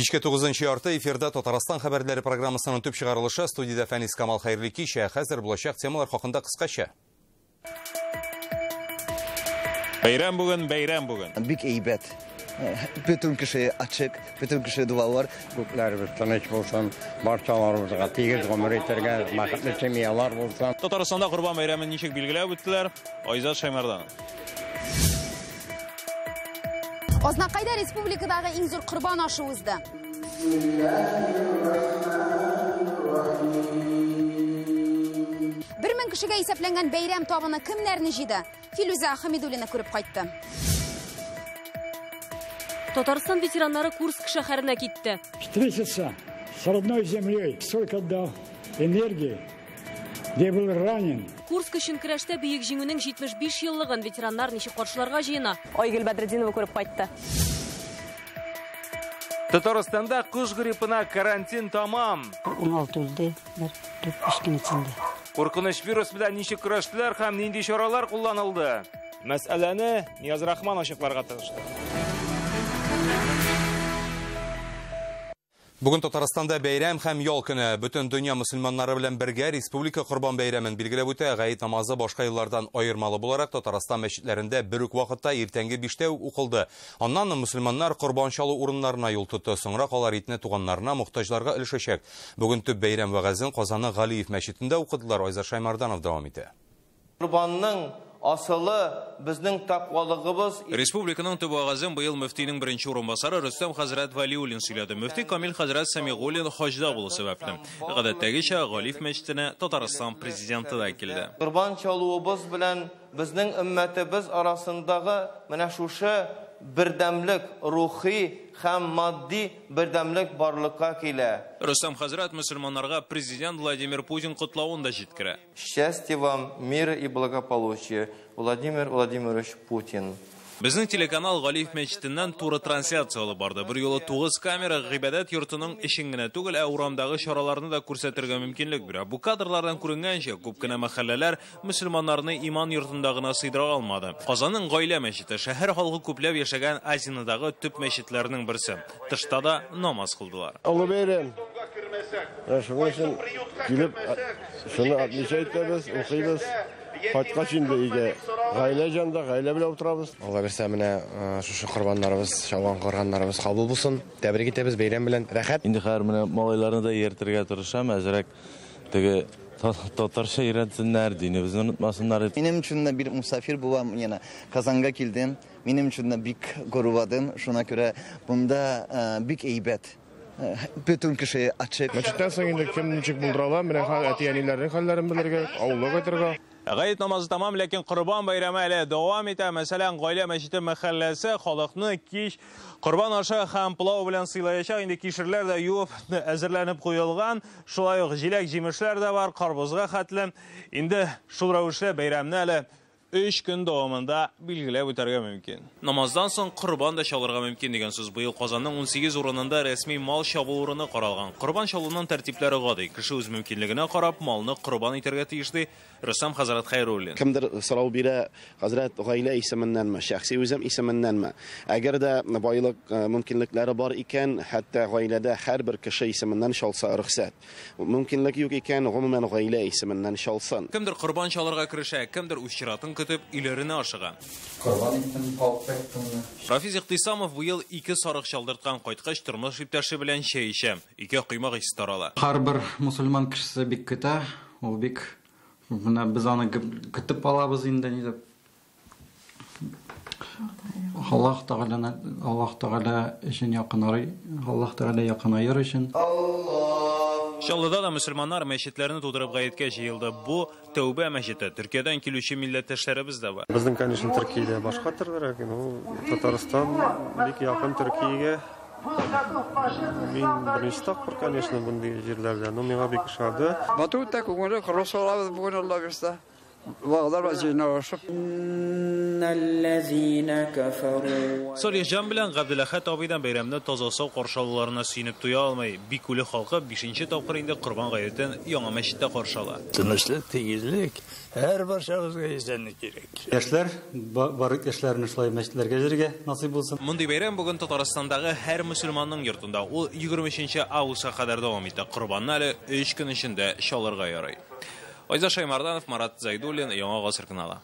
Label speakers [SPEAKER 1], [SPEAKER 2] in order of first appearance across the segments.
[SPEAKER 1] Кичке 9:30 эфирда Татарстан хәбәрләре программасының төп чыгарылышы. Студиядә Фәнис Камал, хәерле кич. Хәзер булачак темалар хакында кыскача.
[SPEAKER 2] Бәйрәм бүген, бәйрәм бүген.
[SPEAKER 3] Бик әйбәт. Бөтен кеше ачык, бөтен кеше дуалар.
[SPEAKER 4] Күкләребез тыныч булсын, барчаларыбызга тигез гомер итәргә, бәхетле семьялар булсын.
[SPEAKER 2] Татарстанда Корбан бәйрәмен ничек билгеләп үттеләр? Айзат Шаймарданов.
[SPEAKER 5] Азнакайда республикадагы иң зур корбан ашы узды. 1000 кешегә исәпләнгән бәйрәм табыны кемнәрне җыйды? Филүзә Хамидуллина күреп кайтты.
[SPEAKER 6] Татарстан ветераннары Курск шәһәренә китте.
[SPEAKER 7] Встретиться с родной землей, столько дал энергии, где был ранен.
[SPEAKER 6] Курск өчен көрәштә бөек җиңүнең 75 еллыгын ветераннар ничек каршыларга җыена? Айгөл Бәдретдинова күреп кайтты.
[SPEAKER 8] Татарстанда кош гриппына карантин тамам.
[SPEAKER 9] 16 үлде, бер 4-5 көн эчендә.
[SPEAKER 8] Куркыныч вирус белән ничек көрәштеләр һәм нинди чаралар кулланылды? Мәсьәләне Нияз Рахман ачыкларга тырышты.
[SPEAKER 1] Бүген Татарстанда бәйрәм һәм ял көне. Бөтен дөнья мөселманнары белән бергә республика Корбан бәйрәмен билгеләп үтә. Гает намазы башка еллардан аермалы буларак Татарстан мәчетләрендә бер үк вакытта иртәнге 5тә үк укылды. Аннан мөселманнар корбан чалу урыннарына юл тотты. Соңрак алар итне туганнарына, мохтаҗларга өләшәчәк. Бүген төп бәйрәм вәгазен Казанның Галиев мәчетендә укыдылар. Айзат Шаймарданов дәвам итә.
[SPEAKER 10] Корбанның асылы безнең тәкъвалыгыбыз.
[SPEAKER 2] Республиканың төп вәгазен быел мөфтинең беренче урынбасары Рөстәм хәзрәт Вәлиуллин сөйләде. Мөфти Камил хәзрәт Сәмигуллин хаҗда булу сәбәпле. Гадәттәгечә Галиев мәчетенә Татарстан президенты да килде.
[SPEAKER 10] Корбан чалуыбыз белән безнең өммәтебез арасындагы менә шушы бердәмлек, рухи һәм матди бердәмлек барлыкка килә.
[SPEAKER 2] Рөстәм хәзрәт мөселманнарга президент Владимир Путин котлавын да җиткерә.
[SPEAKER 10] Счастья вам, мира и благополучия, Владимир Владимирович Путин.
[SPEAKER 2] Безнең телеканал Галиев мәчетеннән туры трансляция алып барды. Бер юлы 9 камера гыйбадәт йортының эчен генә түгел, ә урамдагы чараларны да күрсәтергә мөмкинлек бирә. Бу кадрлардан күренгәнчә, күп кенә мәхәлләләр мөселманнарны иман йортында гына сыйдыра алмады. Казанның гаилә мәчете шәһәр халкы күпләп яшәгән Азинадагы төп мәчетләрнең берсе. Тышта да намаз кылдылар.
[SPEAKER 11] Олы бәйрәм. Шуның өчен килеп, шуны отмечать итәбез, укыйбыз. Кайткач инде өйгә гаилә җанда, гаилә белән утырабыз.
[SPEAKER 12] Алла бирсә, менә шушы корбаннарыбыз, чалган корбаннарыбыз кабул булсын. Тәбрик итәбез бәйрәм белән. Рәхәт.
[SPEAKER 13] Инде хәзер менә малайларны да ияртергә тырышам, әзрәк теге татарча өйрәнсеннәр, динебезне онытмасыннар.
[SPEAKER 3] Минем өчен дә бер мусафир булам, яна Казанга килдем. Минем өчен дә бик горурландым. Шуңа күрә монда бик әйбәт. Бөтен кеше ачык.
[SPEAKER 11] Мәчеттән соң инде кем ничек булдыра ала, менә әти-әниләрнең хәлләрен белергә, авылга кайтырга.
[SPEAKER 2] Гает намазы тамам, ләкин Корбан бәйрәме әле дәвам итә. Мәсәлән, гаилә мәчете мәхәлләсе халыкны кич корбан ашы һәм пылау белән сыйлаячак. Инде кишерләр дә юып әзерләнеп куелган. Шулай ук җиләк-җимешләр дә бар, карбызга хәтле. Инде шул рәвешле бәйрәмне әле 3 көн дәвамында билгеләп үтәргә мөмкин. Намаздан соң корбан да чалырга мөмкин дигән сүз. Быел Казанның 18 урынында рәсми мал чабу урыны каралган. Корбан чалуның тәртипләре гади. Кеше үз мөмкинлегенә карап малны корбан итәргә тиеш, ди Рөстәм хәзрәт Хәйруллин.
[SPEAKER 14] Кемдер сорау бирә, хәзрәт гаилә исеменнәнме, шәхси үзем исеменнәнме? Әгәр дә байлык мөмкинлекләре бар икән, хәтта гаиләдә һәрбер кеше исеменнән чалса рөхсәт. Мөмкинлек юк икән, гомумән гаилә исеменнән чалсын.
[SPEAKER 2] Кемдер корбан чалырга керешә, кемдер үз чиратын көтеп өйләренә ашыга.
[SPEAKER 15] Корбан иттем, алып кайттым.
[SPEAKER 2] Рафиз Иктисамов быел 2 сарык чалдырткан, кайткач тормыш иптәше белән чәй эчә. 2 коймак исе тарала.
[SPEAKER 15] Һәрбер мусульман кешесе бик көтә, ул бик менә без аны көтеп алабыз инде, ни дип. Аллаһ Тәгаләне, Аллаһ Тәгалә өчен якынар, Аллаһ Тәгалә якынаер өчен.
[SPEAKER 2] Чаллыда да мөселманнар мәчетләрне тутырып гаеткә җыелды. Бу Тәүбә мәчете. Төркиядән килүче милләттәшләребез дә бар.
[SPEAKER 16] Безнең, конечно, Төркиядә башка төрлерәк, но Татарстан бик якын Төркиягә. Мин беренче тапкыр, конечно, мондый җирләрдә, но миңа бик ошады.
[SPEAKER 17] Матур үтә, күңелле, коры салабыз бүген, Алла бирсә. Балалар белән җыйналышып.
[SPEAKER 2] Салихҗан белән Габделәхәт абыйдан бәйрәмне таза-сау каршы алуларына сөенеп туя алмый. Бикүле халкы 5нче тапкыр инде Корбан гаетен яңа мәчеттә каршы ала.
[SPEAKER 18] Тынычлык, тигезлек, һәр барчабызга исәнлек кирәк.
[SPEAKER 15] Яшьләр, барлык яшьләрне шулай мәчетләргә йөрергә насыйп булсын.
[SPEAKER 2] Мондый бәйрәм бүген Татарстандагы һәр мөселманның йортында. Ул 23 августка кадәр дәвам итә. Корбанны әле 3 көн эчендә чалырга ярый. Айза Шаймарданов, Марат Зайдуллин, Яңа Гасыр каналы.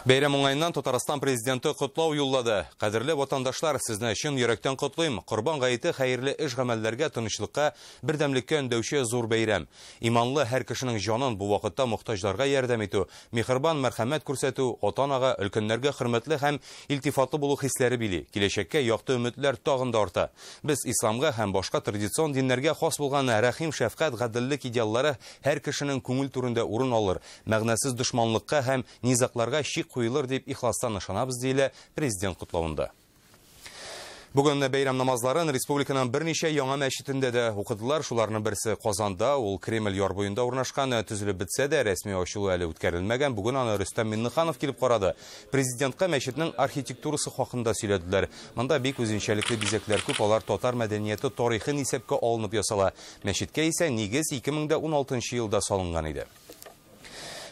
[SPEAKER 1] Бәйрәм уңаеннан Татарстан президенты котлау юллады. Кадерле ватандашлар, сезне чын йөрәктән котлыйм. Корбан гаете хәерле эш гамәлләргә, тынычлыкка, бердәмлеккә өндәүче зур бәйрәм. Иманлы һәр кешенең җанын бу вакытта мохтаҗларга ярдәм итү, миһербан, мәрхәмәт күрсәтү, ата-анага, өлкәннәргә хөрмәтле һәм илтифатлы булу хисләре били. Киләчәккә якты өметләр тагын да арта. Без исламга һәм башка традицион диннәргә хас булган рәхим, шәфкать, гаделлек идеаллары һәр кешенең күңел түрендә урын алыр. Мәгънәсез дошманлыкка һәм низакларга чик куелыр дип ихластан ышанабыз, диелә президент котлавында. Бүген бәйрәм намазларын республиканың берничә яңа мәчетендә дә укыдылар. Шуларның берсе Казанда, ул Кремль яр буенда урнашкан, төзелеп бетсә дә рәсми ачылу әле үткәрелмәгән. Бүген аны Рөстәм Миңнеханов килеп карады. Президентка мәчетнең архитектурасы хакында сөйләделәр. Монда бик үзенчәлекле бизәкләр күп, алар татар мәдәнияте тарихын исәпкә алынып ясала. Мәчеткә исә нигез 2016 елда салынган иде.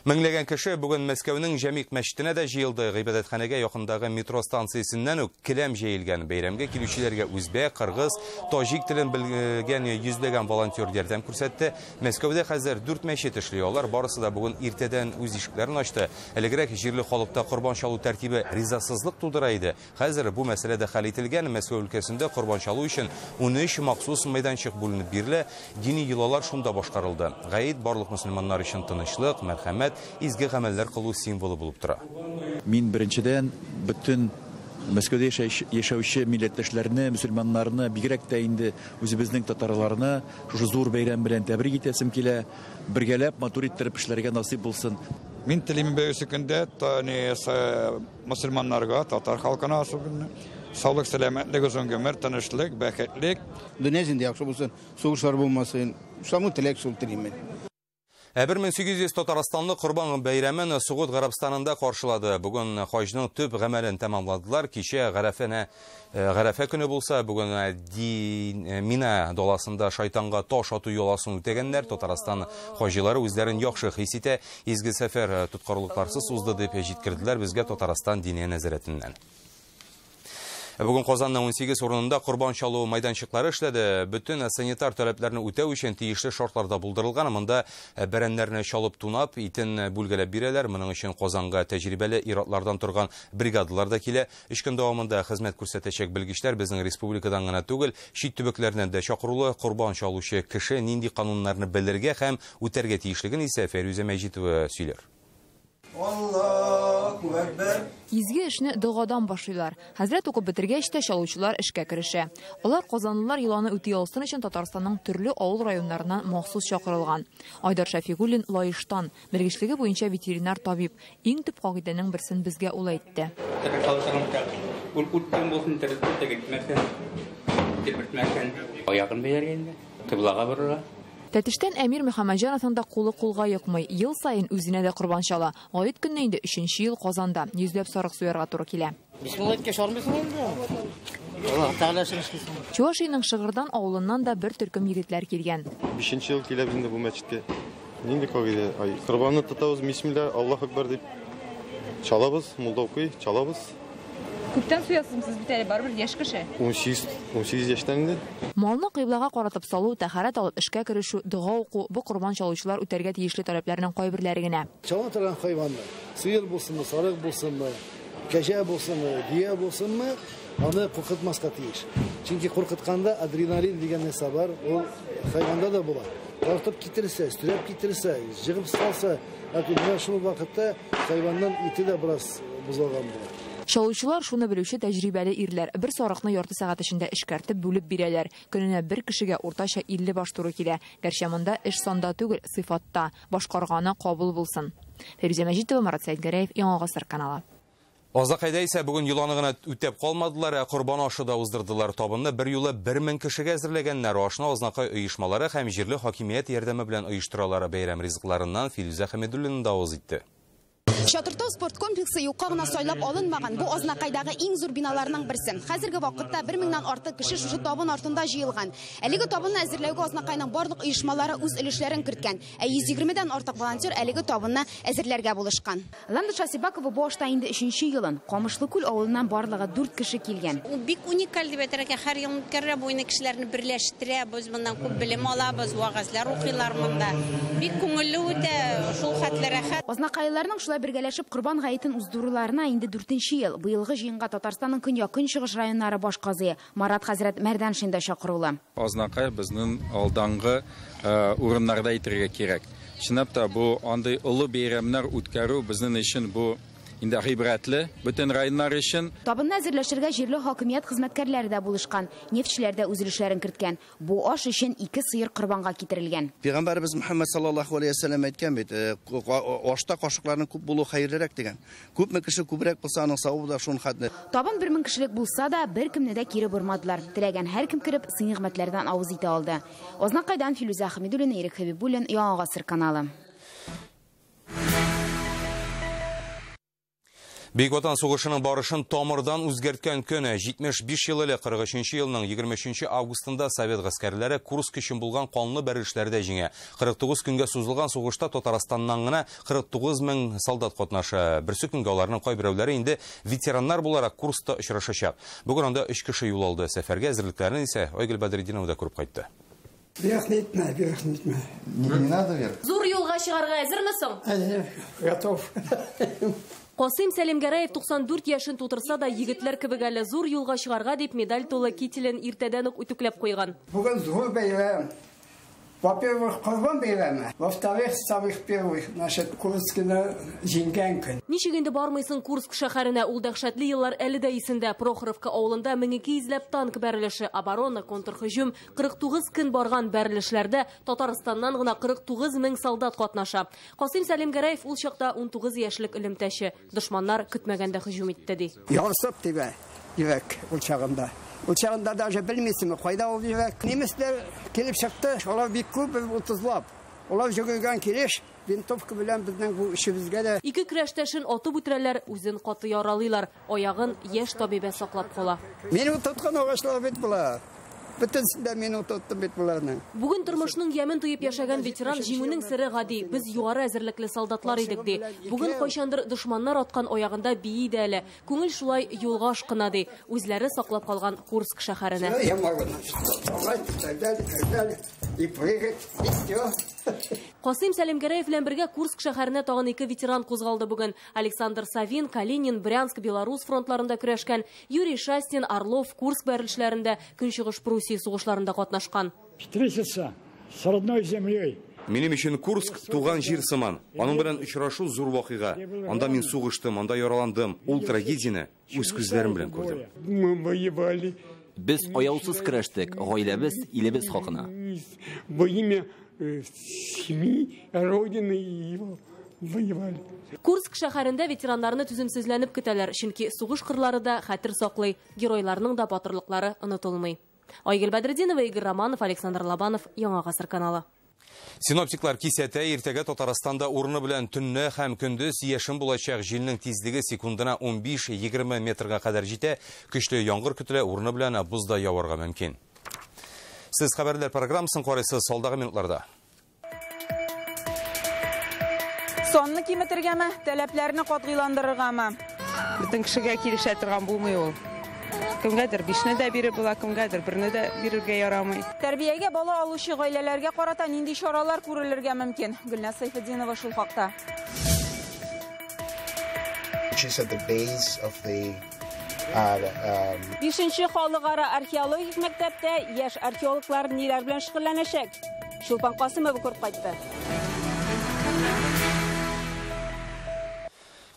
[SPEAKER 1] Меңләгән кеше бүген Мәскәүнең Җәмигъ мәчетенә дә җыелды. Гыйбадәтханәгә якындагы метро станциясеннән үк келәм җәелгән. Бәйрәмгә килүчеләргә үзбәк, кыргыз, таҗик телен белгән йөзләгән волонтер ярдәм күрсәтте. Мәскәүдә хәзер 4 мәчет эшли. Алар барысы да бүген иртәдән үз ишекләрен ачты. Элегрәк җирле халыкта корбан чалу тәртибе ризасызлык тудыра иде. Хәзер бу мәсьәлә дә хәл ителгән. Мәскәү өлкәсендә корбан чалу өчен 13 махсус мәйданчык бүленеп бирелә. Дини йолалар шунда башкарылды. Гаит барлык мөселманнар өчен тынычлык, мәрхәмәт, изге гамәлләр кылу символы булып тора.
[SPEAKER 19] Мин беренчедән бөтен Мәскәүдә яшәүче милләттәшләрне, мөселманнарны, бигрәк тә инде үзебезнең татарларны шушы зур бәйрәм белән тәбрик итәсем килә. Бергәләп матур иттереп эшләргә насыйп булсын.
[SPEAKER 17] Мин телим бәйсе көндә мөселманнарга, татар халкына особенно саулык, сәламәтлек, озын гомер, тынычлык, бәхетлек.
[SPEAKER 20] Дөнья инде яхшы булсын, сугышлар булмасын. Шуны теләк шул телим мин.
[SPEAKER 1] Ә 1800 татарстанлы Корбан бәйрәмен Согуд Гарәбстанында каршылады. Бүген хаҗның төп гамәлен тәмамладылар. Кичә Гарәфә көне булса, бүген Мина даласында шайтанга таш ату йоласын үтәгәннәр. Татарстан хаҗилары үзләрен яхшы хис итә. Изге сәфәр тоткарлыкларсыз узды дип җиткерделәр безгә Татарстан Диния нәзарәтеннән. Бүген Казанның 18 урынында корбан чалу майданчыклары эшләде. Бөтен санитар таләпләрне үтәү өчен тиешле шартларда булдырылган. Монда бәрәннәрне чалып тунап, итен бүлгәләп бирәләр. Моның өчен Казанга тәҗрибәле ир-атлардан торган бригадалар да килә. 3 көн дәвамында хезмәт күрсәтәчәк белгечләр безнең республикадан гына түгел, чит төбәкләрдән дә чакырулы. Корбан чалучы кеше нинди кануннарны белергә һәм үтәргә тиешлеген исә Фәрүзә Мәҗитова сөйләр.
[SPEAKER 21] Аллаһу әкбәр.
[SPEAKER 22] Изге эшне догадан башлыйлар. Хәзрәт укып бетергәч тә чалучылар эшкә керешә. Алар казанлылар йоланы үти алсын өчен Татарстанның төрле авыл районнарыннан махсус чакырылган. Айдар Шәфигуллин Лаештан, белгечлеге буенча ветеринар табиб. Иң төп кагыйдәнең берсен безгә ул әйтте.
[SPEAKER 23] Аягын бәйләргә инде, кыблага борырга.
[SPEAKER 22] Тәтештән Әмир Мөхәммәтҗановның да кулы кулга йокмый. Ел сайын үзенә дә корбан чала. Гает көнне инде 3нче ел Казанда йөзләп сарык суярга туры килә. Чувашиянең Шыгырдан авылыннан да бер төркем егетләр килгән.
[SPEAKER 16] 5нче ел киләбез инде бу мәчеткә. Нинди кагыйдә? Ай, корбанны тотабыз, бисмилла, Аллаһу акбар дип чалабыз, мулла укый, чалабыз.
[SPEAKER 22] Күптән суясыз сез бит әле, барыбер яшь кеше.
[SPEAKER 16] 18 яшьтән инде.
[SPEAKER 22] Малны кыйблага каратып салу, тәһарәт алып эшкә керешү, дога уку бу корбан чалучылар үтәргә тиешле таләпләрнең кайберләре генә.
[SPEAKER 24] Чала торган хайванны, сыер булсынмы, сарык булсынмы, кәҗә булсынмы, дөя булсынмы, аны куркытмаска тиеш. Чөнки куркытканда адреналин дигән нәрсә бар, ул хайванда да була. Тартып китерсә, өстерәп китерсә, җыгып салса, менә шул вакытта хайванның ите дә бераз бозылган була.
[SPEAKER 22] Чалучылар шуны белүче тәҗрибәле ирләр. Бер сарыкны ярты сәгать эчендә эшкәртеп бүлеп бирәләр. Көненә бер кешегә уртача 50 баш туры килә. Гәрчә монда эш санда түгел, сыйфатта. Башкарганы кабул булсын. Фәрүзә Мәҗитова, Марат Сәйдгәрәев, Яңа Гасыр каналы.
[SPEAKER 1] Азнакайда исә бүген йоланы гына үтәп калмадылар, ә корбан ашы да уздырдылар. Табынны бер юлы 1000 кешегә әзерләгәннәр. Ашны Азнакай оешмалары һәм җирле хакимият ярдәме белән оештыралар. Бәйрәм ризыкларыннан Филүзә Хәмидуллина да авыз итте.
[SPEAKER 4] Чатыртау спорт комплексы юкка гына сайлап алынмаган. Бу Азнакайдагы иң зур биналарның берсе. Хәзерге вакытта 1000-нән артык кеше шушы табын артында җыелган. Әлеге табынны әзерләүгә Азнакайның барлык оешмалары үз өлешләрен керткән. Ә 120-дән артык волонтер әлеге табынны әзерләргә булышкан.
[SPEAKER 5] Ландыш Асибакова бу ашта инде 3нче елын. Камышлы күл авылыннан барлыгы 4 кеше килгән.
[SPEAKER 7] Ул бик уникаль дип әйтергә, һәр ел үткәрелә, бу инде кешеләрне берләштерә. Без моннан күп белем алабыз, вагазлар укыйлар монда. Бик күңелле үтә, шул хәтле рәхәт.
[SPEAKER 5] Азнакайлыларның шулай бергәләшеп Корбан гаетен уздыруларына инде 4нче ел. Быелгы җыенга Татарстанның көньяк-көнчыгыш районнары баш казые Марат хәзрәт Мәрданшин да чакырулы.
[SPEAKER 21] Азнакай безнең алдангы урыннарда әйтергә кирәк. Чынлап та бу андый олы бәйрәмнәр үткәрү безнең өчен бу инде гыйбрәтле бөтен районнар өчен.
[SPEAKER 5] Табынны әзерләшергә җирле хакимият хезмәткәрләре дә булышкан, нефтьчеләр дә үз өлешләрен керткән. Бу аш өчен 2 сыер корбанга китерелгән.
[SPEAKER 25] Пәйгамбәребез Мөхәммәд саллаллаһу алейһи ва сәлләм әйткән бит, ашта кашыкларның күп булуы хәерлерәк дигән. Күпме кеше күбрәк булса, аның савабы да шуның хәтле.
[SPEAKER 5] Табын 1000 кешелек булса да, беркемне дә кире бормадылар. Теләгән һәркем кереп, сый-нигъмәтләрдән авыз итә алды. Азнакайдан Филүзә Хәмидуллина, Ирек Хәбибуллин, Яңа Гасыр каналы.
[SPEAKER 1] Бөек Ватан сугышының барышын тамырдан үзгәрткән көне 75 ел элек 43 елның 23 августында совет гаскәрләре Курск өчен булган канлы бәрелешләрдә җиңә. 49 көнгә сузылган сугышта Татарстаннан гына 49 мең солдат катнаша. Берсе көнгә аларның кайберәүләре инде ветераннар буларак Курскта очрашачак. Бүген анда 3 кеше юл алды. Сәфәргә әзерлекләрен исә Айгөл Бәдретдинова да күреп кайтты.
[SPEAKER 26] Вверх не итмә, вверх не итмә.
[SPEAKER 3] Не надо вверх.
[SPEAKER 6] Зур юлга чыгарга әзерме соң?
[SPEAKER 26] Әзер, готов.
[SPEAKER 6] Касыйм Сәлимгәрәев 94 яшен тутырса да, егетләр кебек әле зур юлга чыгарга дип медаль тулы кителен иртәдән үк үтүкләп куйган.
[SPEAKER 26] Бүген зур бәйрәм. Во-первых, Корбан бәйрәме, во-вторых, самых первых, значит, Курскны җиңгән көн.
[SPEAKER 6] Ничек инде бармыйсың Курск шәһәренә? Ул дәһшәтле еллар әле дә исендә. Прохоровка авылында 1200 ләп танк бәрелеше, оборона, контрһөҗүм, 49 көн барган бәрелешләрдә Татарстаннан гына 49 мең солдат катнаша. Касыйм Сәлимгәрәев ул чакта 19 яшьлек элемтәче. Дошманнар көтмәгәндә һөҗүм итте ди.
[SPEAKER 26] Ярсып тибә йөрәк ул чагында. Ул чагында даже белмисеңме, кайда ул йөрәк. Немецләр килеп чыкты, алар бик күп, 30лап. Алар җөгергән килеш, винтовка белән безнең бу эшебезгә дә.
[SPEAKER 6] Ике көрәштәшен атып үтерәләр, үзен каты яралыйлар. Аягын яшь табибә саклап кала.
[SPEAKER 26] Мин утырткан агачлар бит була. Бөтенсен дә мин утырттым бит буларны.
[SPEAKER 6] Бүген тормышның ямен тоеп яшәгән ветеран җиңүнең сере гади. Без югары әзерлекле солдатлар идек ди. Бүген кайчандыр дошманнар аткан аягында бии дә әле. Күңел шулай юлга ашкына ди. Үзләре саклап калган Курск шәһәренә. Касыйм Сәлимгәрәев белән бергә Курск шәһәренә тагын 2 ветеран кузгалды бүген. Александр Савин, Калинин, Брянск, Белорус фронтларында көрәшкән. Юрий Шастин, Орлов, Курск бәрелешләрендә, Көнчыгыш Пруссия сугышларында катнашкан.
[SPEAKER 27] Встретиться с родной землей.
[SPEAKER 1] Минем өчен Курск туган җир сыман. Аның белән очрашу зур вакыйга. Анда мин сугыштым, анда яраландым. Ул трагедияне үз күзләрем белән күрдем.
[SPEAKER 27] Мы воевали.
[SPEAKER 28] Без аяусыз көрәштек, гаиләбез, илебез хакына.
[SPEAKER 27] Во имя семьи, родины и его воевали.
[SPEAKER 6] Курск шәһәрендә ветераннарны түземсезләнеп көтәләр, чөнки сугыш кырлары да хәтер саклый, геройларның да батырлыклары онытылмый. Айгөл Бәдретдинова, Игорь Романов, Александр Лобанов, Яңа Гасыр каналы.
[SPEAKER 1] Синоптиклар кисәтә, иртәгә Татарстанда урыны белән төнлә һәм көндез яшен булачак. Җилнең тизлеге секундына 15-20 метрга кадәр җитә. Көчле яңгыр көтелә, урыны белән боз да яварга мөмкин. Сез хәбәрләр программасын карыйсыз алдагы минутларда.
[SPEAKER 29] Санны киметергәме, таләпләрне катгыйландырыргамы?
[SPEAKER 30] Бөтен кешегә килешә торган булмый ул. Кемгәдер 5-не дә биреп була, кемгәдер 1-не дә бирергә ярамый.
[SPEAKER 29] Тәрбиягә бала алучы гаиләләргә карата нинди чаралар күрелергә мөмкин? Гөлназ Сайфетдинова шул хакта.
[SPEAKER 31] Бишенче халыкара археологик мәктәптә яшь археологлар ниләр белән шөгыльләнәчәк? Чулпан Касымова күреп кайтты.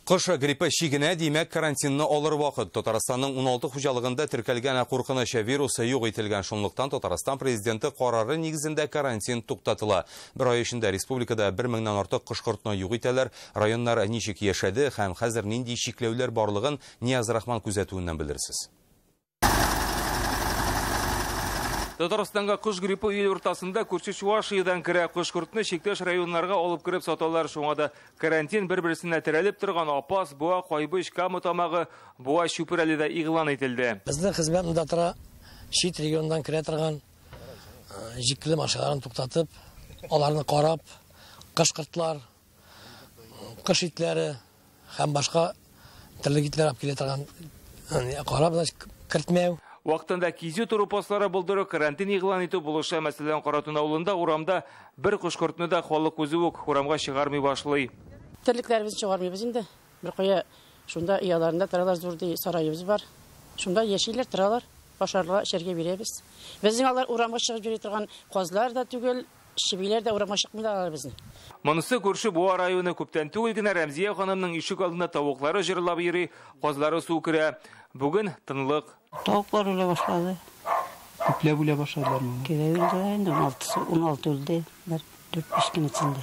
[SPEAKER 1] Кыш гриппы чигенә, димәк, карантинны алыр вакыт. Татарстанның 16 хуҗалыгында теркәлгән куркыныч вирусы юк ителгән. Шунлыктан Татарстан президенты карары нигезендә карантин туктатыла. Бер ай эчендә республикада 1000-нән артык кош-кортны юк итәләр. Районнар ничек яшәде һәм хәзер нинди чикләүләр барлыгын Нияз Рахман күзәтүеннән белерсез.
[SPEAKER 2] Татарстанга кош гриппы июль уртасында күрше Чувашиядән керә. Кош-кортны чиктәш районнарга алып кереп саталар. Шуңа да карантин бер-берсенә терәлеп торган Апас, Буа, Кайбыч, Кама Тамагы, Буа, Чүпрәледә игълан ителде.
[SPEAKER 8] Безнең хезмәт монда тора, чит регионнан керә торган җикле машиналарын туктатып, аларны карап, кош-кортлар, кош итләре һәм башка терлек итләр алып килә торган карап, значит, кертмәү.
[SPEAKER 2] Вакытында кизү тору постлары булдыру, карантин игълан итү булыша. Мәсәлән, Каратун авылында урамда бер кош-кортны да халык үзе үк урамга чыгармый башлый.
[SPEAKER 9] Терлекләребезне чыгармыйбыз инде. Бер кая шунда ояларында торалар, зур ди сараебыз бар. Шунда яшиләр, торалар. Ашарга, эчәргә бирәбез. Безнең алар урамга чыгып йөри торган казлар да түгел, чебиләр дә урамга чыкмыйлар алар безнең.
[SPEAKER 2] Монысы күрше Буа районы. Күптән түгел генә Рәмзия ханымның ишек алдында тавыклары җырлап йөри, казлары су керә. Бүген тынлык.
[SPEAKER 10] Тавыклар үлә башлады.
[SPEAKER 11] Күпләп үлә башладылармы?
[SPEAKER 10] Күпләп үлде инде, 16 үлде, бер 4-5 көн эчендә.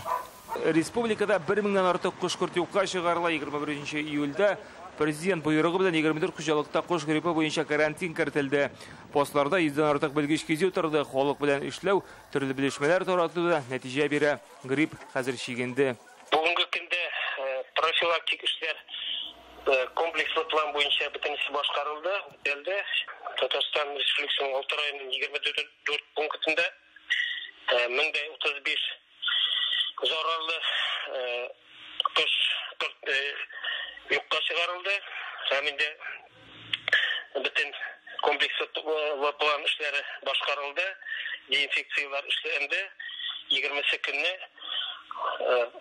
[SPEAKER 2] Республикада 1000-нән артык кош-корт юкка чыгарыла. 21 июльдә президент боерыгы белән 24 хуҗалыкта кош гриппы буенча карантин кертелде. Постларда 100-дән артык белгеч кизү торды. Халык белән эшләү, төрле белешмәләр тарату да нәтиҗә бирә. Грипп хәзер чигенде.
[SPEAKER 12] Бүгенге көндә профилактик эшләр комплекслы план буенча бөтенесе башкарылды, үтәлде. Татарстан Республикасының 6 районының 24 пунктында 1035 зарарлы кош-корт юкка чыгарылды. Һәм инде бөтен комплекслы план эшләре башкарылды, дезинфекцияләр эшләнде. 20 көнне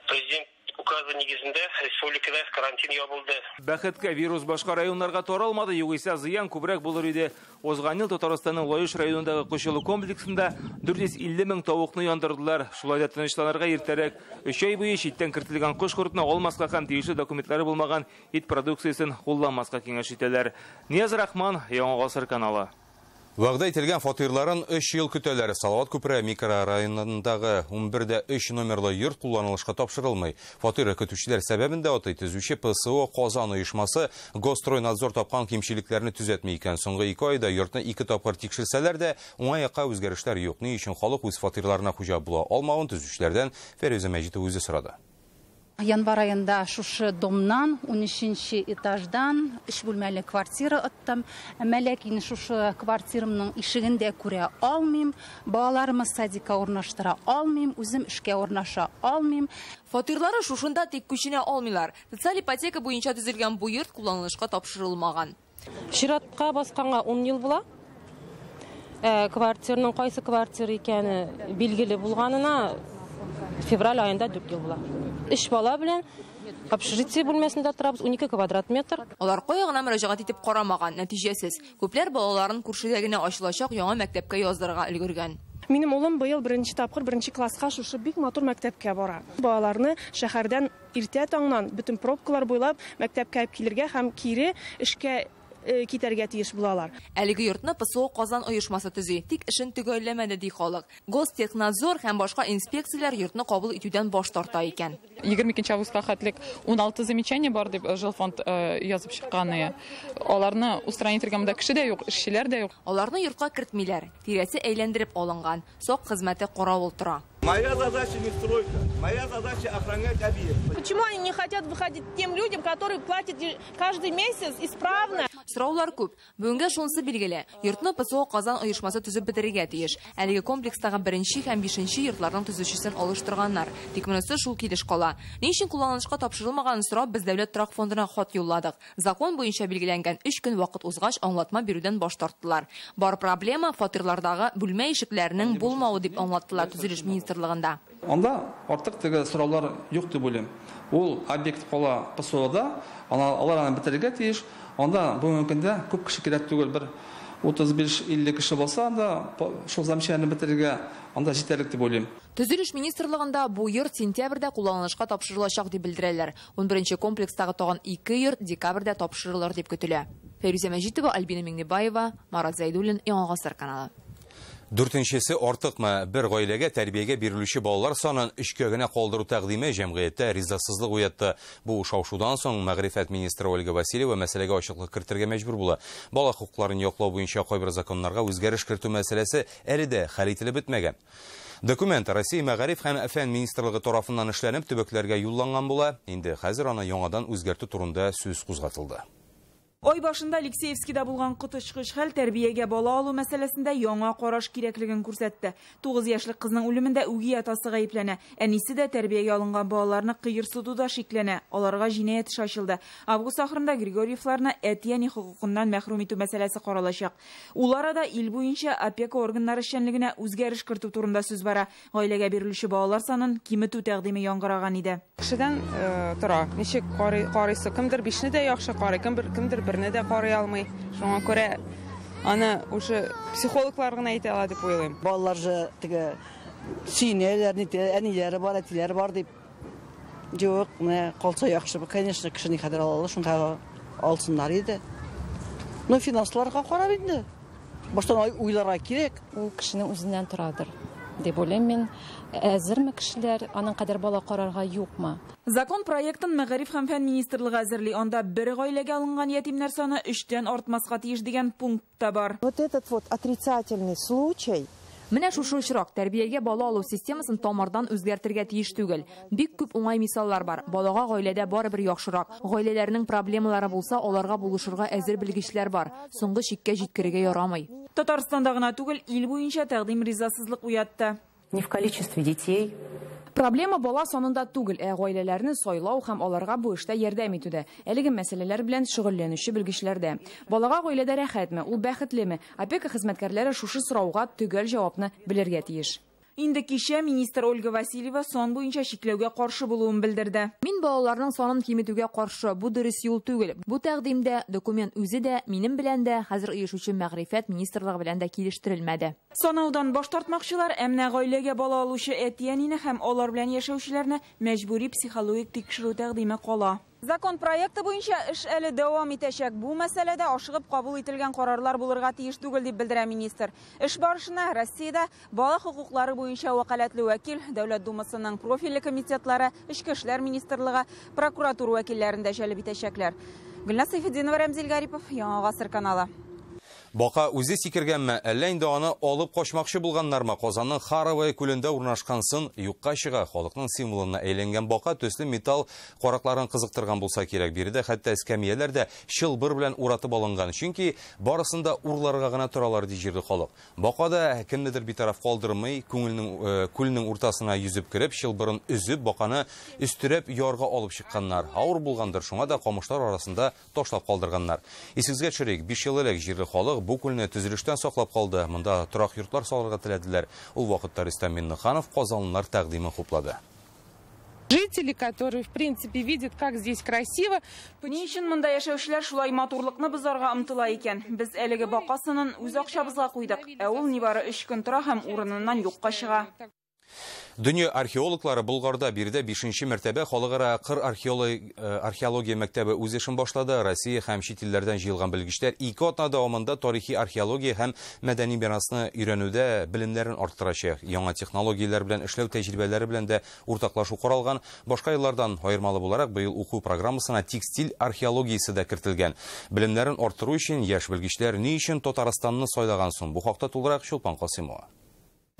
[SPEAKER 12] президент указы нигезендә республикада карантин ябылды.
[SPEAKER 2] Бәхеткә, вирус башка районнарга таралмады, югыйсә зыян күбрәк булыр иде. Узган ел Татарстанның Лаеш районындагы кошчылык комплексында 450 мең тавыкны яндырдылар. Шулай да тынычланырга иртәрәк. 3 ай буе читтән кертелгән кош-кортны алмаска һәм тиешле документлары булмаган ит продукциясен кулланмаска киңәш итәләр. Нияз Рахман, Яңа Гасыр каналы.
[SPEAKER 1] Вәгъдә ителгән фатирларын 3 ел көтәләр. Салават күпере микрорайонындагы 11-3 номерлы йорт кулланылышка тапшырылмый. Фатиры көтүчеләр сәбәбен дә атый. Төзүче ПСО Казан оешмасы Госстройнадзор тапкан кимчелекләрне төзәтми икән. Соңгы 2 айда йортны 2 тапкыр тикшерсәләр дә, уңай якка үзгәрешләр юк. Ни өчен халык үз фатирларына хуҗа була алмавын төзүчеләрдән Фәрүзә Мәҗитова үзе сорады.
[SPEAKER 13] Январь айында шушы домнан, 13 этаждан 3 бүлмәле квартира оттым. Әмма ләкин шушы квартирамның ишеген дә күрә алмыйм, балаларымны садикка урнаштыра алмыйм, үзем эшкә урнаша алмыйм.
[SPEAKER 22] Фатирлары шушында, тик күченә алмыйлар. Социаль ипотека буенча төзелгән бу йорт кулланылышка тапшырылмаган.
[SPEAKER 6] Чиратка басканга 10 ел була. Квартирның кайсы квартира икәне билгеле булганына февраль айында 4 ел була. 3 бала белән общежитие бүлмәсендә торабыз, 12 квадрат метр.
[SPEAKER 22] Алар кая гына мөрәҗәгать итеп карамаган, нәтиҗәсез. Күпләр балаларын күршедә генә ачылачак яңа мәктәпкә яздырырга өлгергән.
[SPEAKER 30] Минем улым быел беренче тапкыр беренче класска шушы бик матур мәктәпкә бара. Балаларны шәһәрдән иртә таңнан бөтен пробкалар буйлап мәктәпкә алып килергә һәм кире эшкә китәргә тиеш булалар.
[SPEAKER 22] Әлеге йортны ПСО Казан оешмасы төзи. Тик эшен төгәлләмәде, ди халык. Гостехнадзор һәм башка инспекцияләр йортны кабул итүдән баш тарта икән.
[SPEAKER 14] 22 августка хәтлек 16 замечание бар дип жилфонд язып чыккан. Аларны устранить итәргә монда кеше дә юк, эшчеләр дә юк.
[SPEAKER 22] Аларны йортка кертмиләр. Тирәсе әйләндереп алынган. Сак хезмәте каравыл тора.
[SPEAKER 15] Моя задача не стройка, моя задача охранять объект.
[SPEAKER 30] Почему они не хотят выходить тем людям, которые платят каждый месяц исправно?
[SPEAKER 22] Сораулар күп. Бүгенгә шунысы билгеле. Йортны ПСО Казан оешмасы төзеп бетерергә тиеш. Әлеге комплекстагы 1 һәм 5 йортларның төзүчесен алыштырганнар. Тик монысы шул килеш кала. Ни өчен кулланылышка тапшырылмаганын сорап без Дәүләт торак фондына хат юлладык. Закон буенча билгеләнгән 3 көн вакыт узгач аңлатма бирүдән баш тарттылар. Бар проблема фатирлардагы бүлмә ишекләренең булмавы дип аңлаттылар төзелеш министрлыгында.
[SPEAKER 18] Анда артык теге сораулар юк дип уйлыйм. Ул объект кала ПСОда, алар аны бетерергә тиеш. Анда бүгенге көндә күп кеше кирәк түгел, бер 35-50 кеше булса, анда шул замечание бетерергә анда җитәрлек дип уйлыйм.
[SPEAKER 22] Төзелеш министрлыгында бу йорт сентябрьдә кулланылышка тапшырылачак дип белдерәләр. 11 комплекстагы тагын 2 йорт декабрьдә тапшырылыр дип көтелә. Фәйрүзә Мәҗитова, Альбина Миңнебаева, Марат Зәйдуллин, Яңа Гасыр каналы.
[SPEAKER 1] Дүртенчесе артыкмы? Бер гаиләгә тәрбиягә бирелүче балалар санын өчкә генә калдыру тәкъдиме җәмгыятьтә ризасызлык уятты. Бу шау-шудан соң мәгърифәт министры Ольга Васильева мәсьәләгә ачыклык кертергә мәҗбүр була. Бала хокукларын яклау буенча кайбер законнарга үзгәреш кертү мәсьәләсе әле дә хәл ителеп бетмәгән. Документ Россия мәгариф һәм фән министрлыгы тарафыннан эшләнеп төбәкләргә юлланган була. Инде хәзер аны яңадан үзгәртү турында сүз кузгатылды.
[SPEAKER 29] Ай башында Алексеевскида булган коточкыч хәл тәрбиягә бала алу мәсьәләсендә яңа караш кирәклеген күрсәтте. 9 яшьлек кызның үлемендә үги атасы гаепләнә. Әнисе дә тәрбиягә алынган балаларны кыерсытуда шикләнә. Аларга җинаять эше ачылды. Август ахырында Григорьевларны әти-әни хокукыннан мәхрүм итү мәсьәләсе каралачак. Ул арада ил буенча опека органнары эшчәнлегенә үзгәреш кертү турында сүз бара. Гаиләгә бирелүче балалар санын киметү тәкъдиме яңгыраган иде.
[SPEAKER 4] Кешедән тора. Ничек карыйсы? Кемдер 5-не дә яхшы карый, кемдер берне дә карый алмый. Шуңа күрә аны уже психологлар гына әйтә ала дип уйлыйм.
[SPEAKER 5] Балалар же теге сөенәләр, әниләре бар, әтиләре бар дип. Юк, менә калса яхшы. Конечно, кеше никадәр ала ала, шунда алсыннар иде. Но финансларга карап инде. Баштан уйларга кирәк.
[SPEAKER 7] Ул кешенең үзеннән торадыр дип уйлыйм мин. Әзерме кешеләр аның кадәр бала карарга, юкмы?
[SPEAKER 29] Закон проектын Мәгариф һәм фән министрлыгы әзерли. Анда бер гаиләгә алынган ятимнәр саны 3-тән артмаска тиеш дигән пункт та бар.
[SPEAKER 16] Вот этот вот отрицательный случай.
[SPEAKER 22] Менә шушы очрак тәрбиягә бала алу системасын тамырдан үзгәртергә тиеш түгел. Бик күп уңай мисаллар бар. Балага гаиләдә барыбер яхшырак. Гаиләләрнең проблемалары булса, аларга булышырга әзер белгечләр бар. Соңгы чиккә җиткерергә ярамый.
[SPEAKER 29] Татарстанда гына түгел, ил буенча тәкъдим ризасызлык уятты.
[SPEAKER 17] Не в количестве детей.
[SPEAKER 19] Проблема бала санында түгел, ә гаиләләрне сайлау һәм аларга бу эштә ярдәм итүдә. Әлеге мәсьәләләр белән шөгыльләнүче белгечләрдә. Балага гаиләдә рәхәтме, ул бәхетлеме? Опека хезмәткәрләре шушы сорауга төгәл җавапны белергә тиеш.
[SPEAKER 29] Инде кичә министр Ольга Васильева сан буенча чикләүгә каршы булуын белдерде.
[SPEAKER 22] Мин балаларның санын киметүгә каршы. Бу дөрес юл түгел. Бу тәкъдимдә документ үзе дә, минем белән дә, хәзер оешучы мәгърифәт министрлыгы белән дә килештерелмәде.
[SPEAKER 29] Санаудан баш тартмакчылар, ә менә гаиләгә бала алучы әти-әнине һәм алар белән яшәүчеләрне мәҗбүри психологик тикшерү тәкъдиме кала. Закон проекты буенча эш әле дәвам итәчәк. Бу мәсьәләдә ашыгып кабул ителгән карарлар булырга тиеш түгел дип белдерә министр. Эш барышына Россиядә бала хокуклары буенча вәкаләтле вәкил, Дәүләт Думасының профильле комитетлары, Эчке эшләр министрлыгы, прокуратура вәкилләрен дә җәлеп итәчәкләр. Гөлназ Сәйфетдинова, Рәмзил Гарипов, Яңа Гасыр каналы.
[SPEAKER 1] Бака үзе сикергәнме, әллә инде аны алып качмакчы булганнармы? Казанның Харовая күлендә урнашкан сын юкка чыга. Халыкның символына әйләнгән бака төсле металл каракларын кызыктырган булса кирәк. Биредә хәтта эскәмияләр дә чылбыр белән уратып алынган. Чөнки барысын да урларга гына торалар ди җирле халык. Бака да кемнедер битараф калдырмый, күлнең уртасына йөзеп кереп, чылбырын өзеп, баканы өстерәп ярга алып чыкканнар. Авыр булгандыр, шуңа да камышлар арасында ташлап калдырганнар. Исегезгә төшерик, 5 ел элек җирле халык бу күлне төзелештән саклап калды. Монда торак йортлар салырга теләделәр. Ул вакытта Рөстәм Миңнеханов казанлылар тәкъдимен хуплады.
[SPEAKER 4] Жители, которые, в принципе, видят, как здесь красиво.
[SPEAKER 29] Ни өчен монда яшәүчеләр шулай матурлыкны бозарга омтыла икән? Без әлеге бака сынын үз акчабызга куйдык. Ә ул нибары 3 көн тора һәм урыныннан юкка чыга.
[SPEAKER 1] Дөнья археологлары Болгарда биредә 5-нче мәртәбә халыкара кыр археология мәктәбе үз эшен башлады. Россия һәм чит илләрдән җыелган белгечләр 2 атна дәвамында тарихи археология һәм мәдәни мирасны өйрәнүдә белемнәрен арттырачак. Яңа технологияләр белән эшләү тәҗрибәләре белән дә уртаклашу каралган. Башка еллардан аермалы буларак быел уку программасына текстиль археологиясе дә кертелгән. Белемнәрен арттыру өчен яшь белгечләр ни өчен Татарстанны сайлаган соң? Бу хакта тулырак Чулпан Касымова.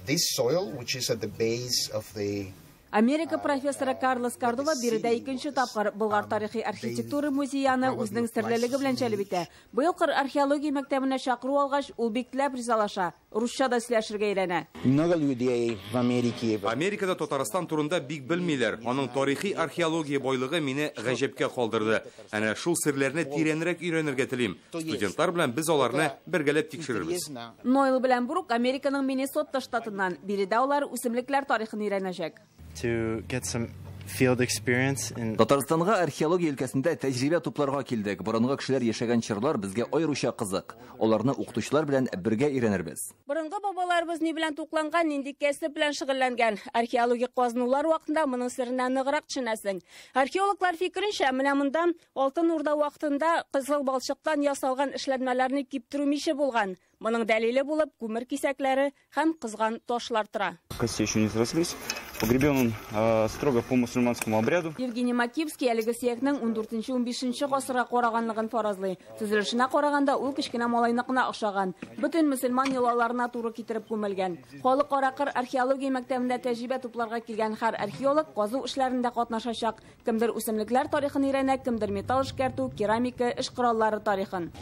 [SPEAKER 20] This soil, which is at the base of the
[SPEAKER 31] Америка профессоры Карлос Кордова биредә икенче тапкыр Болгар тарихи архитектура музее аны үзенең серлелеге белән җәлеп итә. Быел кыр археология мәктәбенә чакыру алгач, ул бик теләп ризалаша, русча да сөйләшергә өйрәнә.
[SPEAKER 20] Много людей в Америке.
[SPEAKER 1] Америкада Татарстан турында бик белмиләр. Аның тарихи археология байлыгы мине гаҗәпкә калдырды. Әнә шул серләрне тирәнрәк өйрәнергә телим. Студентлар белән без аларны бергәләп тикшерербез.
[SPEAKER 31] Нойл белән Брук Американың Миннесота штатыннан. Биредә алар үсемлекләр тарихын өйрәнәчәк.
[SPEAKER 21] To get some field experience in
[SPEAKER 28] Татарстанга археология өлкәсендә тәҗрибә тупларга килдек. Борынгы кешеләр яшәгән чорлар безгә аеруча кызык. Аларны укытучылар белән бергә өйрәнербез.
[SPEAKER 31] Борынгы бабаларыбыз ни белән тукланган, нинди кәсеп белән шөгыльләнгән. Археологик казынулар вакытында моның серенә ныграк төшенәсең. Археологлар фикеренчә, менә монда Алтын Урда вакытында кызыл балчыктан ясалган эшләнмәләрне киптерү миче булган. Моның дәлиле булып күмер кисәкләре һәм кызган ташлар тора.
[SPEAKER 3] Кости еще не срослись. Погребен он строго по мусульманскому обряду.
[SPEAKER 31] Евгений Макивский әлеге сөякнең 14-15 гасырга караганлыгын фаразлый. Төзелешенә караганда ул кечкенә малайныкына охшаган. Бөтен мөселман йолаларына туры китереп күмелгән. Халыкара кыр археология мәктәбендә тәҗрибә тупларга килгән һәр археолог казу эшләрендә катнашачак. Кемдер үсемлекләр тарихын өйрәнә, кемдер металл эшкәртү, керамика, эш кораллары тарихын.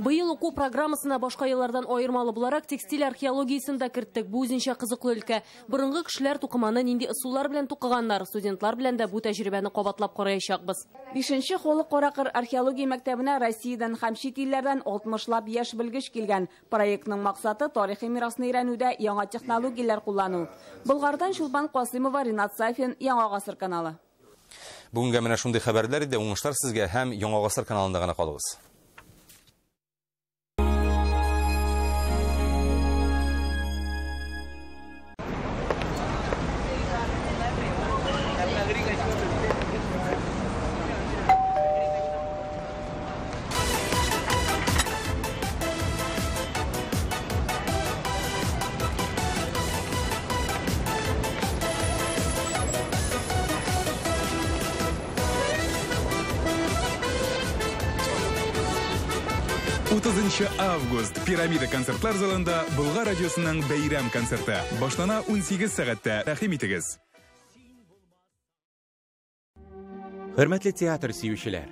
[SPEAKER 6] Быел уку программасына башка еллардан аермалы буларак текстиль археологиясен дә керттек. Бу үзенчә кызыклы өлкә. Борынгы кешеләр тукыманы нинди ысуллар белән тукыганнар, студентлар белән дә бу тәҗрибәне кабатлап караячакбыз.
[SPEAKER 31] 5-нче халыкара кыр археология мәктәбенә Россиядән һәм чит илләрдән 60лап яшь белгеч килгән. Проектның максаты тарихи мирасны өйрәнүдә яңа технологияләр куллану. Болгардан Чулпан Касымова, Ринат Сафин, Яңа Гасыр каналы.
[SPEAKER 1] Бүгенгә менә шундый хәбәрләр иде. Уңышлар сезгә һәм Яңа Гасыр каналында гына калыгыз.
[SPEAKER 8] Август Пирамида концертлар залында Болгар радиосының бәйрәм концерты башлана 18 сәгатьтә. Рәхим итегез.
[SPEAKER 9] Хөрмәтле театр сөючеләр,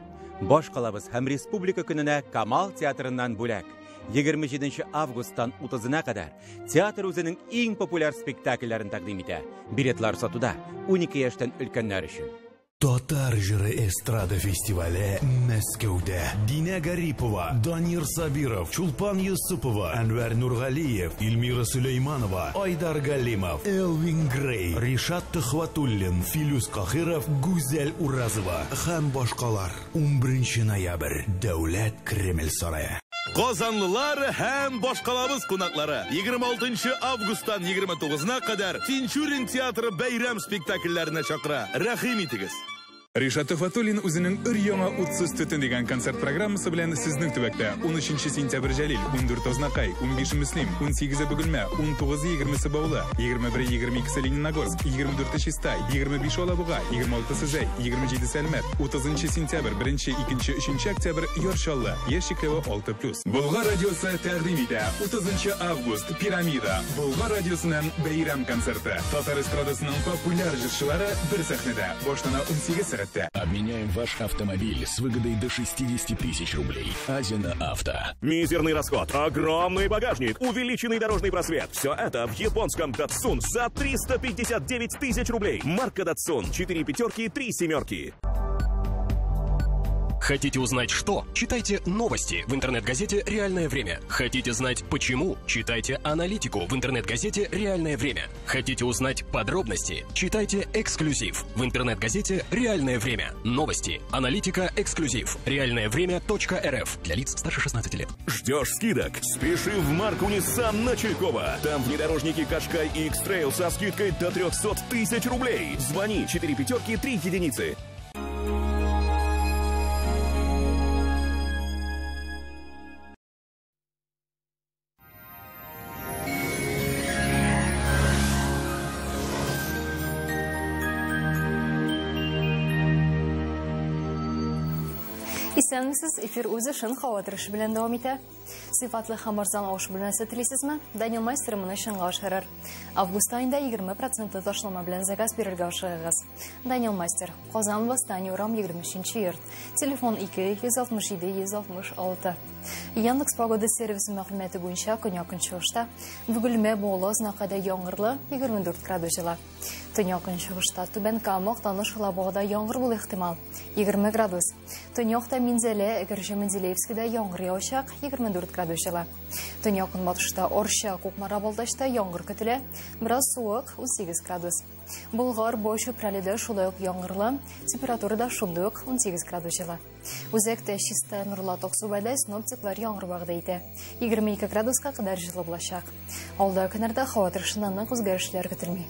[SPEAKER 9] баш калабыз һәм Республика көненә Камал театрыннан бүләк. 27 августтан 30-на кадәр театр үзенең иң популяр спектакльләрен тәкъдим итә. Билетлар сатуда 12 яшьтән өлкәннәр өчен.
[SPEAKER 10] Татар җыры эстрада фестивале Мәскәүдә. Динә Гарипова, Данир Сабиров, Чулпан Юсупова, Әнвәр Нургалиев, Эльмира Сөләйманова, Айдар Галимов, Элвин Грей, Ришат Төхвәтуллин, Филүс Кахиров, Гүзәл Уразова һәм башкалар. 11 ноябрь, Дәүләт Кремль сарае.
[SPEAKER 11] Казанлылар һәм башкалабыз кунаклары 26 августтан 29-на кадәр Тинчурин театры бәйрәм спектакльләренә чакыра. Рәхим итегез.
[SPEAKER 8] Ришат Төхвәтуллин үзенең өр-яңа утсыз төтен дигән концерт программасы белән сезнең төбәктә. 13 сентябрь Җәлил, 14 Азнакай, 15 Мөслим, 18 Бөгелмә, 19 20 Баулы, 21 22 Лениногорск, 24 Чистай, 25 Алабуга, 26 Зәй, 27 Әлмәт, 30 сентябрь, 1, 2, 3 октябрь Яр Чаллы, яшь чикләве 6+. Болгар радиосы тәкъдим итә. 30 август Пирамида, Болгар радиосының бәйрәм концерты. Татар эстрадасының популяр җырчылары бер сәхнәдә. Башлана 18 сәгать.
[SPEAKER 12] Обменяем ваш автомобиль с выгодой до 60 тысяч рублей. Азина Авто.
[SPEAKER 23] Мизерный расход, огромный багажник, увеличенный дорожный просвет. Все это в японском Datsun за 359 тысяч рублей. Марка Datsun. 4 пятерки, 3 семерки.
[SPEAKER 24] Хотите узнать что? Читайте новости в интернет-газете «Реальное время». Хотите знать почему? Читайте аналитику в интернет-газете «Реальное время». Хотите узнать подробности? Читайте эксклюзив в интернет-газете «Реальное время». Новости, аналитика, эксклюзив. Реальное время.рф для лиц старше 16 лет.
[SPEAKER 23] Ждешь скидок? Спеши в марку Nissan на Чуйкова. Там внедорожники Кашкай и X-Trail со скидкой до 300 тысяч рублей. Звони 4 пятерки 3 единицы.
[SPEAKER 25] Исәнмесез, эфир үзе шын һава торышы белән дәвам итә. Сыйфатлы һәм арзан аш бүлмәсе телисезме? Данил Мастер моны чынга ашырыр. Август аенда 20% ташлама белән заказ бирергә ашыгыгыз. Данил Мастер, Казан, Восстание, урам 23 йорт. Телефон 2 167 166. Яндекс погода сервисы мәгълүматы буенча көньяк-көнчыгышта Бөгелмә, Баулы, Азнакайда яңгырлы 24 градус җылы. Төньяк-көнчыгышта Түбән Кама, Актаныш, Алабугада яңгыр булу ихтимал 20 градус. Төньякта Минзәлә, Әгерҗе, Менделеевскида яңгыр явачак 24 градус җылы. Төньяк-көнбатышта Орча, Кукмара, Балтачта яңгыр көтелә, бераз суык 18 градус. Болгар, Бой, Чүпрәледә шулай ук яңгырлы, температура да шундый ук 18 градус җылы. Үзәктә Чистай, Нурлат, Аксубайда синоптиклар яңгыр вәгъдә итә. 22 градуска кадәр җылы булачак. Алда көннәрдә һава торышында нык үзгәрешләр көтелми.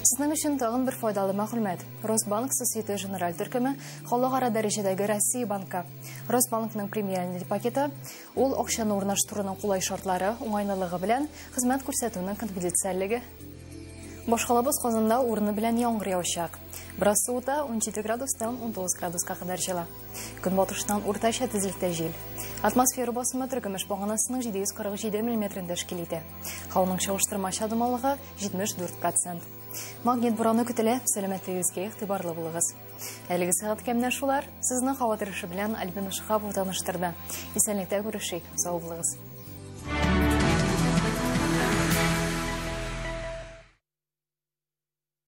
[SPEAKER 25] Сезнең өчен тагын бер файдалы мәгълүмат. Росбанк Societe Generale төркеме халыкара дәрәҗәдәге Россия банкы. Росбанкның премиальный пакеты ул акчаны урнаштыруның кулай шартлары, уңайлылыгы белән хезмәт күрсәтүнең конфиденциальлеге. Башкалабыз Казанда урыны белән яңгыр явачак. Бераз суыта, 17 градустан 19 градуска кадәр җылы. Көнбатыштан уртача тизлектә җил. Атмосфера басымы теркемеш баганасының 747 миллиметрын тәшкил итә. Һаваның чагыштырмача дымлылыгы 74%. Магнит бураны көтелә, сәламәтлегегезгә игътибарлы булыгыз. Әлеге сәгатькә менә шулар. Сезне һава торышы белән Альбина Шиһапова таныштырды. Исәнлектә күрешик. Сау булыгыз.